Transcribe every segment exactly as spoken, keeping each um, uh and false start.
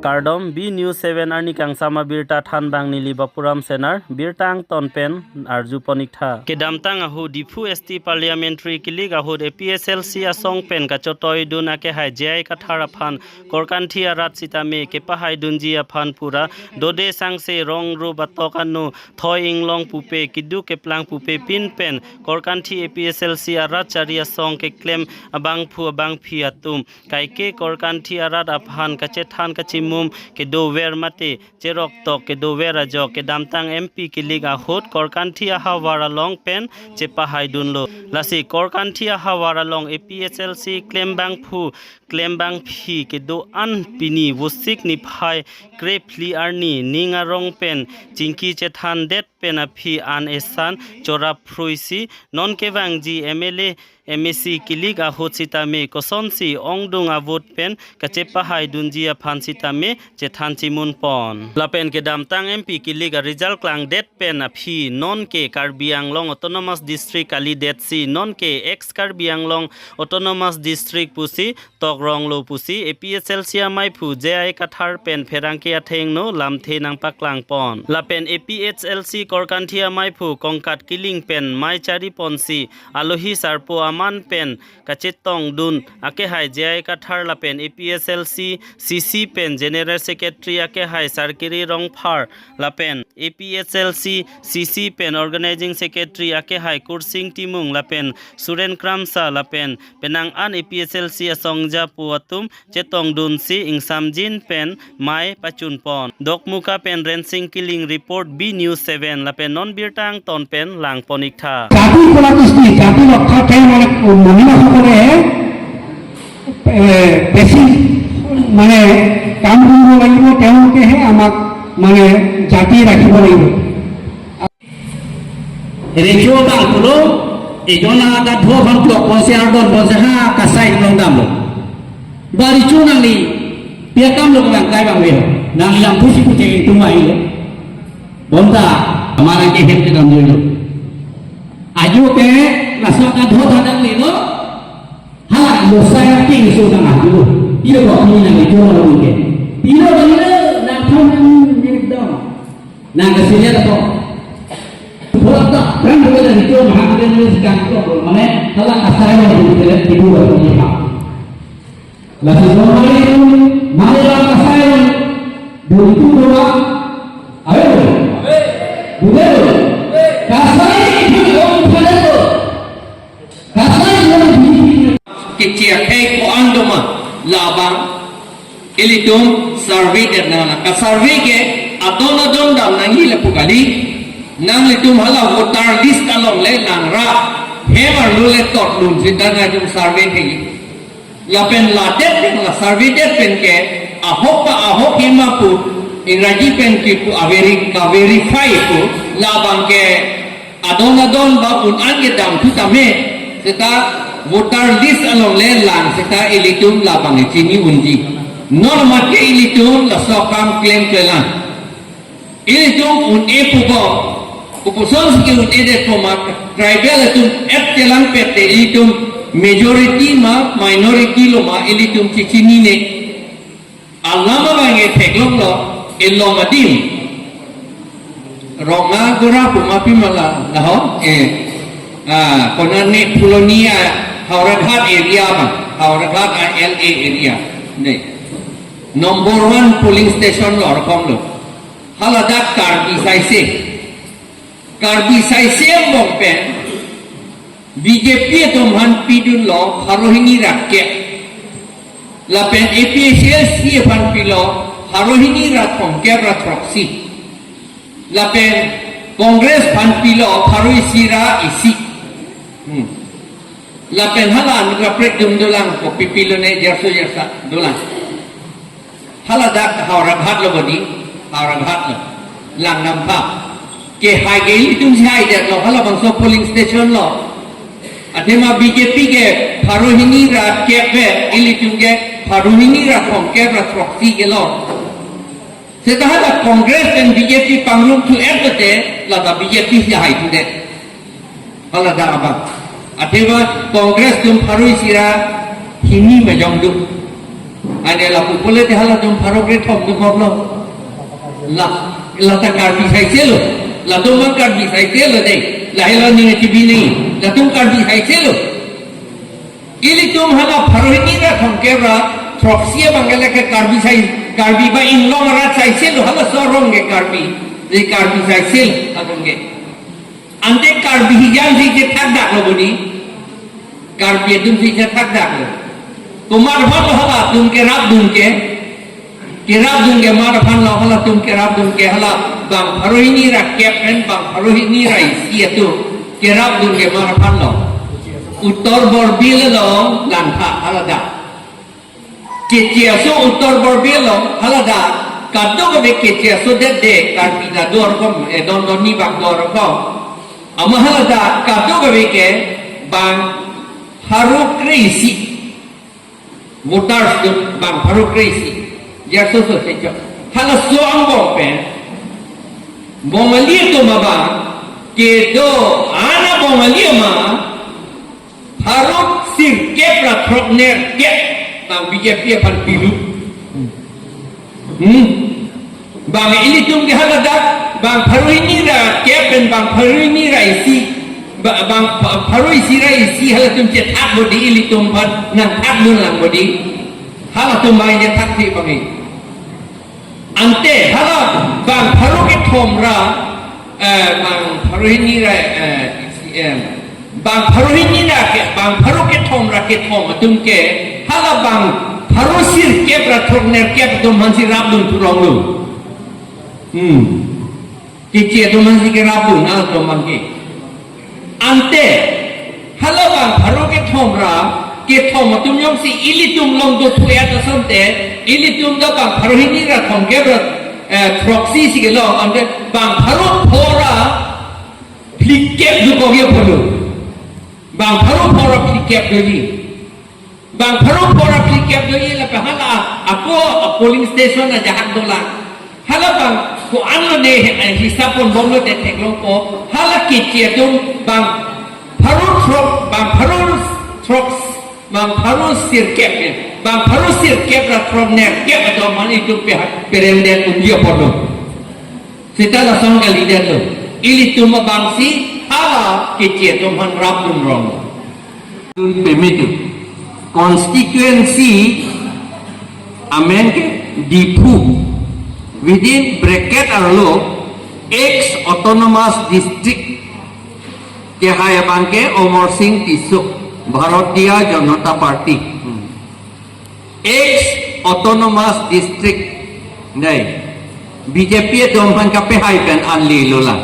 Kardom, B News seven arni kangsam abirta thanbang neli Bapuram Senar, birta angton pen arjupon iktha. Kedamtang ahut Diphu S T Parliamentary kilik ahut A P H L C asong pen kachotoidun akehai J I Kathar aphan Korkanthi arat sitame kepahaidunji aphan pura dode sangse rong rup atok anu thoi inglong pupe kiduk keplang pupe pin pen Korkanthi A P H L C arat chari asong keklem abangphu abangphi atum kaike Korkanthi arat aphan kachethan kachimum kedover mate cheroktok kedover ajok kedamtang M P kilik ahut Korkanthi ahavar along pen chepahaidunlo. Lasi Korkanthi ahavar along A P H L C klembangphu klembangphi kedo-an pini Vosik niphai krephli arni ning arong pen chingki chethandet pen aphi an esan chorap phruisi non kevangji M L A M A C kilik ahut sitame kosonsi ongdung avote pen kachepahaidunji aphan sitame chethan chimunpon. Lapen kedamtang M P kilik a result klangdet pen aphi nonke Karbi Anglong Autonomous District kalidetsi nonke ex Karbi Anglong Autonomous District pusi tokronglo pusi A P H L C amaiphu J I Kathar pen pherangke athengno lamthe nangpaklangpon. Lapen A P H L C Korkanthi amaiphu Kongkat Killing pen mei chariponsi alohi sarpo aman pen kachetongdun akehai J I Kathar lapen A P H L C C C pen General Secretary akehai Sarkiri Rongphar lapen A P H L C C C pen Organizing Secretary akehai Kursing Timung lapen Suren Kramsa lapen penang an A P H L C asongja pu atum chetongdunsi ingsamjin pen mei pachunpon. Dokmoka pen Rensing Killing report, B News seven. Lapen non birta angton pen langpon iktha. জাতি কুলাকুষ্টি, জাতি ৰক্ষাৰ কাৰণে মানে মহিলাসকলে, এ, বেছি মানে কাম কৰিব লাগিব, তেওঁলোকেহে আমাক মানে জাতি ৰাখিব লাগিব। Recho abang pulo, ejon agadho aphan klok ponsi ardon ponsi ha kasai long damlo. Ba recho nangli, pi akam lo nang kai abang velo. Nangli lam pusi pusi tumai lo. Bonta, amarke hem kedam lo. Ajo ke, laso agadho tha nanglilo. Hala, lo saya king so nang ajo. Ilo ko pini nangli recho lo ke. Ilo ko ilo, nang thang nang nirip dam. Nang kasilia to. Pura ta, brand ko na recho maha ko na si kan ko, mane, hala asai mo ko tele tibu ko ni ha. Lasi so mane, mane la kasai mo, dulu tu ko ma, ayo. Dulu. Kasai itu ko tele to. Kasai yang di Kechia kai ko-an doma labang ilitum survey det nang, ka survey ke adon adon dam nangji lapu kali. Nanglitum hala voter list along le nangra hem arlo le totdun sita nanglitum survey thekji. Lapen ladet pen la survey det pen ke ahok pa ahok hima pu Ingraji pen kipu averi-, ka-verify pu labang ke adon adon ba un-an kedam thu tame, seta voter list along le lang seta ilitum labang chini unji. Non mat ke ilitum laso akam klem klelang. Ilitum un-e pu bo, kopuson si ke un-e det pu ma, tribal atum et chelang pet te ilitum majority ma, minority lo ma ilitum chechinine. Alam abang e theklonglo, elong adim. Ronga gora pu ma pi ma la, laho, eh, ah, konane Polonia, Howraghat area ma, Howraghat a L A area. Ne. Number one polling station lo, arkom lo. Haladak Karbi Saise. Karbi Saise angbong pen B J P atum aphan pidunlo pharo hini rat kep. Lapen A P H L C aphan pilo pharo hini rat thomkep rat throksi. Lapen Congress aphan pilo pharo isi ra isi. Hmm. Lapen hala an kaprek dum dolang ko pipilo ne jerso jersa dolang. Haladak Howraghat lo bodi, Howraghat lo. Langnam pha. Ke hai ke ilitum si haidet lo, halabangso polling station lo. Athema B J P ke pharo hini rat kep ve, ilitum ke pharo hini rat thomkep rat throksi ke lo. Seta hala Congress pen B J P pangrum thu et te, lata B J P si hai thu det. Haladak abang. Athema Congress atum pharo isi ra hini majong du. Ane lapu pule te halatum pharo krethom tu koplo. La, lata Karbi saiselo. Latum mang Karbi saiselo de. Lahelo ning T V ni. Latum Karbi saiselo. Ilitum hala pharo hini ra thomkep ra throksi abang ke lake Karbi sai, Karbi ba inglong arat saiselo, halaso arong ke Karbi. Jadi Karbi saiselo atum ke. Ante Karbi hijan si je thakdaklo boni. Karbi atum si je thakdaklo. Komat aphanlo halatum kerapdun ke. Kerapdun ke mat aphanlo, halatum kerapdun ke hala bang pharo hini ra kep pen bang pharo hini ra isi atum kerapdun ke mat aphanlo. Uttar Borbil along Langkha haladak. Keche aso Uttar Borbil along haladak. Kadokave keche aso det de Karbi ta do arkom, eh, don don ni bak do arkom. Amat haladak kadokave ke bang pharo kre-isi. Voters atum bang pharo kre-isi. Jaso so sechok. Halaso angbong pen Bongali atum abang kedo-an a-Bongali ama pharo sirkep ra throknerkep bang B J P aphan pilu. Hmm. Bang ilitum ke haladak, bang pharo hini ra kep pen bang pharo hini ra isi, ba-, bang pha-, pharo isi ra isi halatum chethak bodi ilitum aphan nangthakdun lang bodi. Halatum bang chethak si bang i. Ante hala bang pharo kethom ra, eh, bang pharo hini ra, eh, isi, eh, bang pharo hini ra ke, bang pharo kethom ra kethom atum ke, hala bang pharo sirkep ra throknerkep atum aphan si rapdun thurong lo. Hmm. Keche atum aphan si kerapdun, ah, atum aphan ke. Ante, hala bang pharo kethom ra, kethom atum jongsi ilitum along dothu-et asonte, ilitum ta bang pharo hini ra thomkep ra, eh, throksi si kelong, ante bang pharo pho ra phlikep dokok ya polo. Bang pharo pho ra phlikep doji. Bang pharo pho ra phlikep doji lapen hala ako a-polling station ajahak dolang. Hala bang ko-an lone, eh, hisap ponbomlo te theklongpo. Hala keche atum bang pharo throk, bang pharo throk, bang pharo sirkep, eh, bang pharo sirkep ra throknerkep atum aphan itum pe-, peremdet unji apotlo. Seta lason kalidetlo. Ilitum abang si hala keche atum aphan rapdun rong. Dun pemitu. Constituency amen ke Diphu. Within bracket arlo ex autonomous district kehai abang ke Amar Sing Tisso, Bharatiya Janata Party. Hmm. Ex autonomous district. Dei. B J P atum aphan kapehai pen an lelo la.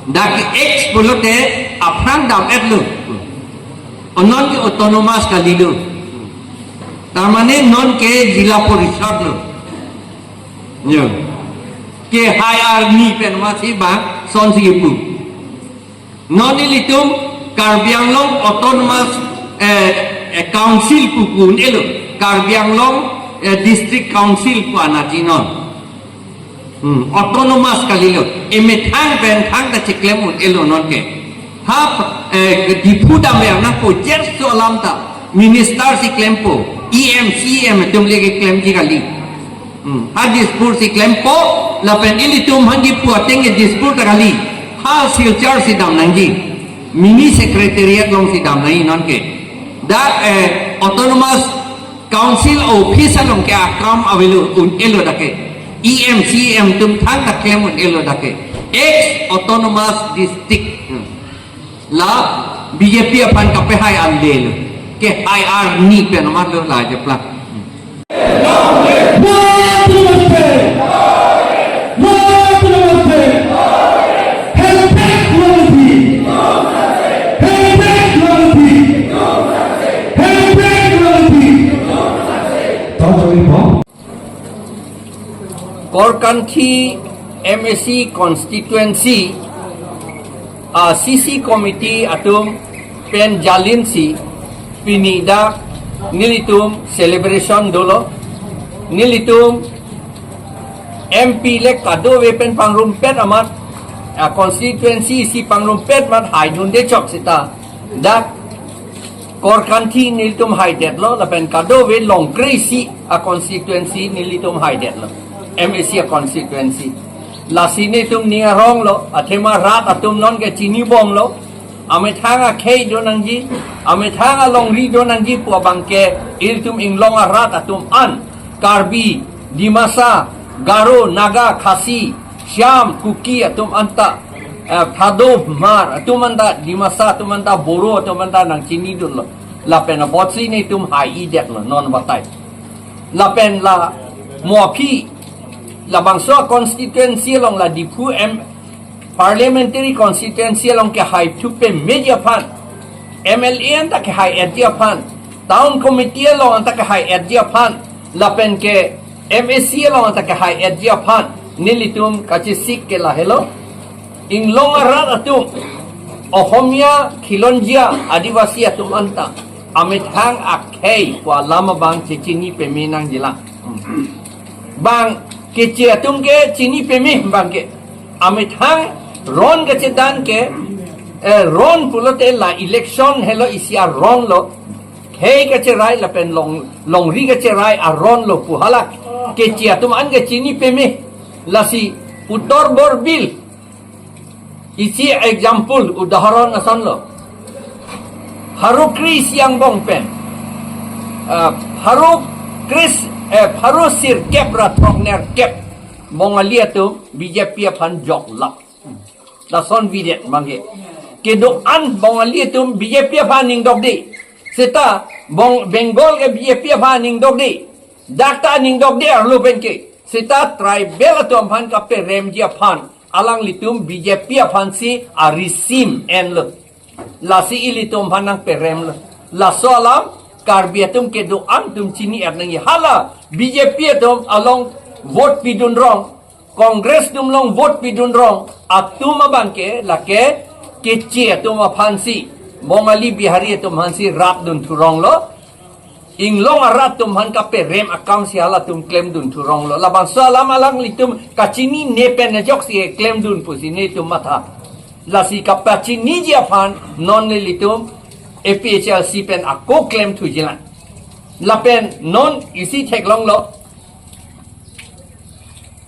Dak ex pulote aphrang dam-etlo. O non ke autonomous kalilo. Tar mane non ke Zila Parishad lo. Yo. Kehai arni pen masi bang son si pu. Non ilitum Karbi Anglong Autonomous, eh, eh, Council pu pu un-elo. Karbi Anglong, eh, District Council pu anaji non. Hmm, autonomous kalilo. Emethang pen thangta chiklem un-elo non ke. Ha, eh, Diphu dam ya na ko jer so alam ta. Minister si klempo. E M, C E M atum le keklemji kali. Hmm. Ha Dispur si klempo, lapen ilitum aphan kipu ateng ke Dispur ta kali. Ha Silchar si dam nangji. Mini secretariat along si dam nangji non ke. Dak, eh, autonomous council office along ke akam avelo un-elo dak ke. E M, C E M atum thangta klem un-elo dak ke. Ex autonomous district. Hmm. La B J P aphan kapehai an lelo. Kehai arni pen amat lo la japla. Korkanthi M A C constituency a C C committee atum pen jalinsi pini dak nelitum celebration dolo. Nelitum M P le kadokave pen pangrumpet amat, a constituency si pangrumpet amat haidunde chok seta dak Korkanthi nelitum haidetlo, lapen kadokave Longkre isi a constituency nelitum haidetlo, M A C a constituency. Lasi nelitum ning aronglo, athema rat atum nonke chinibomlo. Amethang akhei do nangji, amethang alongri do nangji pu abangke ilitum inglong arat atum an, Karbi, Dimasa, Garo, Naga, Khasi, Shyam, Kuki atum anta, eh, Thado, Hmar atum anta, Dimasa atum anta, Boro atum anta nangchinidunlo. Lapen apotsi nelitum hai-idetlo non batai. Lapen la mo aphi, labangso a constituency along, la Diphu M parliamentary constituency along ke haithu pemeji aphan, M L A anta ke hai-etji aphan, town committee along anta ke hai-etji aphan, lapen ke M A C along anta ke hai-etji aphan nelitum kachesik ke lahelo. Inglong arat atum, Ohomia, Khilonjia, Adivasi atum anta amethang akhei pu alam abang chechini peme nangjilang. Bang Keche atum ke chini peme bangke. Amethang ron kachedan ke, eh, ron pulote la election helo isi aronlo. Khei kacherai lapen long, longri kacherai aronlo pu hala Keche atum an ke chini peme. Lasi Uttar Borbil isi example, udaharon asonlo. Pharo kre-isi angbong pen, ah, pharo kre-, eh, pharo sirkep ra throknerkep Bongali atum B J P aphan joklap. Lason bidet bangke. Kedo-an Bongali atum B J P aphan ningdokde. Seta Bong-, Bengal ke B J P aphan ningdokde. Dak ta ningdokde arlo penke. Seta tribal atum aphan kaperemji aphan alanglitum B J P aphansi arisim enlo. Lasi ilitum aphan nangperemlo. Laso alam Karbi atum kedo-an atum chini-et nangji. Hala B J P atum along vote pidun rong, Congress atum along vote pidun rong atum abangke lake Keche atum aphansi, Bongali Bihari atum aphansi rapdun thuronglo. Inglong arat atum aphan kaperem akam si halatum klemdun thuronglo. Labangso alam alanglitum kachinine pen ajoksi klemdun pusi nelitum matha. Lasi kapachiniji aphan non nelitum A P H L C pen ako klemthujilang. Lapen non isi theklonglo,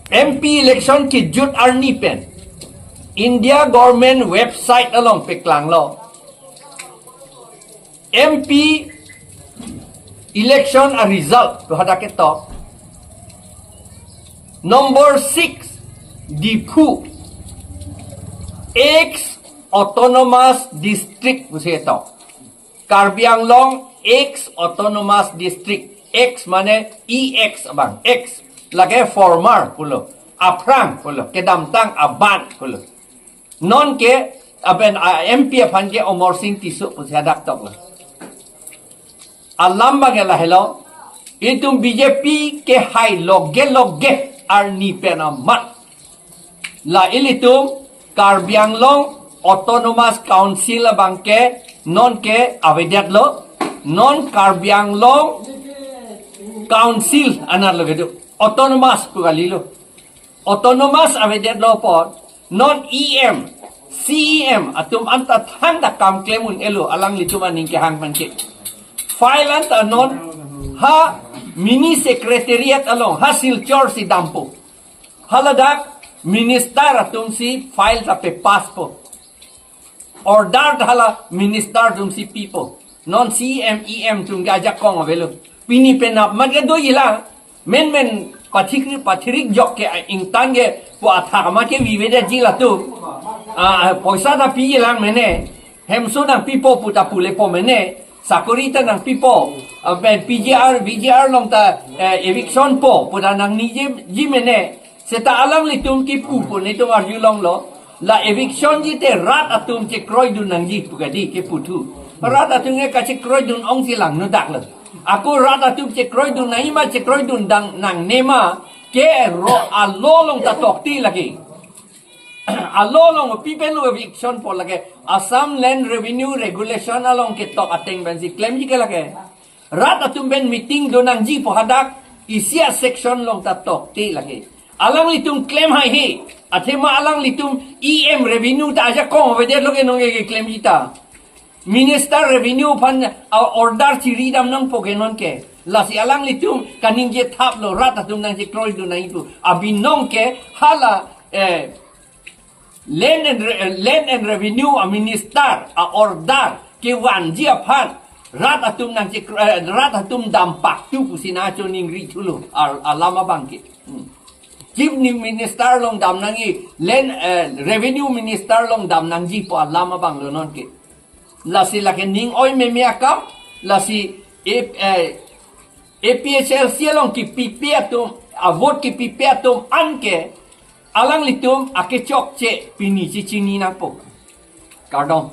M P election kejut arni pen India government website along peklanglo. M P election a result pu hadak ketok. Number six, Diphu, ex autonomous district pusi ketok. Karbi Anglong ex autonomous district. Ex mane E X abang. Ex lake former pulo. Aphrang pulo. Kedamtang aban pulo. Nonke aben a M P aphan ke Amarsing Tisso pusi hadak toklo. Alam bangke lahelo. Itum B J P ke hai loge loge arni pen amat. La ilitum Karbi Anglong Autonomous Council abangke nonke avedetlo, non Karbi Anglong Council anarlo kedo. Autonomous pu kalilo. Autonomous avedetlo apot non E M, C E M atum anta thangta kam klem un-elo, alanglitum aning kehang penke. File anta non ha mini secretariat along, ha Silchar si dampo. Haladak minister atumsi file ta pepasspo. Order ta hala minister atumsi pipo. Non C E M, E M atum ke ajakong avelo. Pini penap mat ke dojilang. Menmen pathik, pathirik jok ke ingtan ke pu athak amat ke vivedetji latum. Ah, poisa ta pijilang mene. Hemso nangpipo pu ta pulepo mene. Sakori ta nangpipo. Ah, pen P G R, V G R along ta, eh, eviction po pu ta nangniji mene. Seta alanglitum kipu pu nelitum arjulonglo. La eviction ji te rat atum chekroidun nangji pu kadi keputhu. Rat atum ke kachekroidun ongsi langno daklo. Ako rat atum chekroidun nangji ma, chekroidun dang nangne ma, ke ro alo along ta tokte lake. Alo along pi pen lo eviction po lake. Assam Land Revenue Regulation along ketok ateng pensi klemji ke lake. Rat atum pen meeting do nangji pu hadak isi a section along ta tokte lake. Alanglitum klem haihe. Athema alanglitum E M revenue ta ajakong avedetlo ke nonke keklemji ta. Minister Revenue aphan, ah, order chiri dam nangpo ke non ke. Lasi alanglitum kaningje thaplo, rat atum nangchekroidun nangji pu. Abinong ke hala, eh, Land and Re-, eh, Land and Revenue a-minister a-order kevanji aphan rat atum nangchekro-, eh, rat atum dam paktu pusi nangchiningri thulo, al-, alam abang ke. Hmm. Chief ni minister along dam nangji, land, eh, revenue minister along dam nangji pu alam abang lo non ke. Lasi lake ning oi meme akam, lasi A-, eh, A P H L C along kepipe atum, a-vote kepipe atum an ke, alanglitum akechokche pini chechini nangpo. Kardom.